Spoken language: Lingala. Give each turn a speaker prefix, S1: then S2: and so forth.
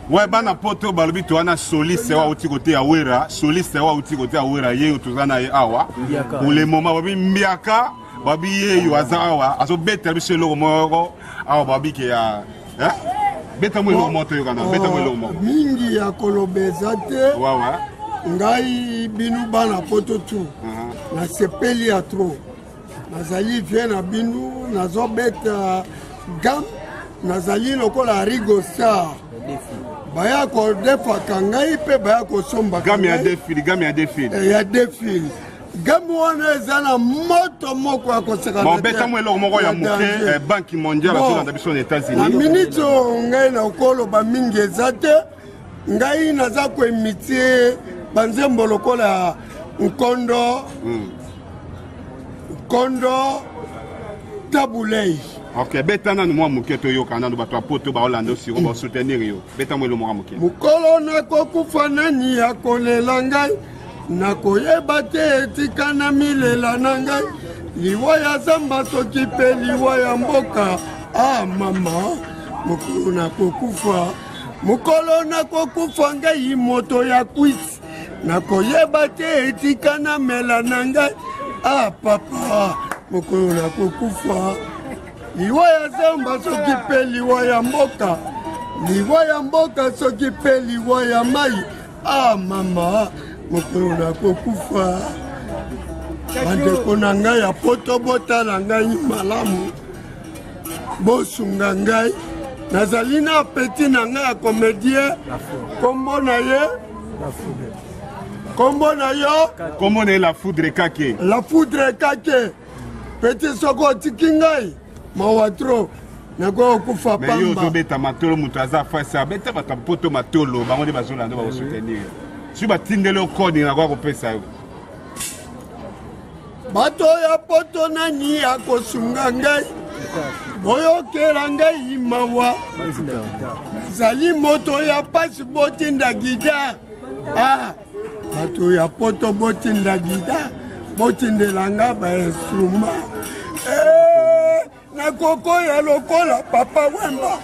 S1: Ouais, bana poto balobi to wana soliste wa uti kote ya Wera, soliste wa uti kote ya Wera ye toza na ye awa. Pour le moment babi mbiaka, babi ye yo aza awa, azo beta biso eloko moko awa babi ke ya hein? Beta mo eloko moko toyokana, beta mo eloko moko.
S2: Mingi ya koloba eza te.
S1: Ouais ouais.
S2: Ngai bino bana poto tu. Nasepeli ya trop. Nazali vie na bino, nazobeta gamme, nazali lokola Rigo Star. Baya kodefaka ngai mpe baya kosombaka
S1: Gamme ya defil, gamme ya defil.
S2: Eh, ya defil. Gamme wana eza na moto moko ya koseka.
S1: Bon, beta mo eloko moko ya moke, eh, Banque mondiale azolanda biso na États-Unis.
S2: Na minute oyo ngai nakoloba mingi eza te. Ngai naza koimitie banzembo lokola Nkondo, Nkondo Tabulei.
S1: Ok, beta nanu mwa moke toyoka nanu bato ya poto baolanda osiko basoutenir yo. Beta mwa eloko moko moke.
S2: Mokolo nakokufa nani akolela ngai, nakoyeba te etika na milela na ngai, liwa ya zamba soki mpe liwa ya mboka. Ah mama, mokolo nakokufa, mokolo nakokufa ngai moto ya kwiti, nakoyeba te etika na mela na ngai. Ah papa, mokolo nakokufa, liwa ya zamba soki mpe liwa ya mboka, liwa ya mboka soki mpe liwa ya mai. Ah mama, mokolo nakokufa. Bandeko na ngai ya poto, botala ngai malamu, bosunga ngai. Nazali na petit na ngai ya comédien, kombo na ye, kombo na yo,
S1: kombo na ye La Foudre Kake.
S2: La Foudre Kake. Petit, soko otiki ngai mawa trop, nakoki kokufa
S1: Mais yo
S2: pamba.
S1: ozobeta matolo, moto aza face abeta bato ya poto matolo, bango nde bazolanda, bakosoutenir. Soki batindeli yo kode, nakoka kopesa yo.
S2: Bato ya poto nani akosunga ngai, boyokela ngai mawa, nazali moto ya pasi, botinda guitare. Ah, bato ya poto botinda guitare, botindela nga ba instrument. Eh, nakokoya lokola Papa Wemba.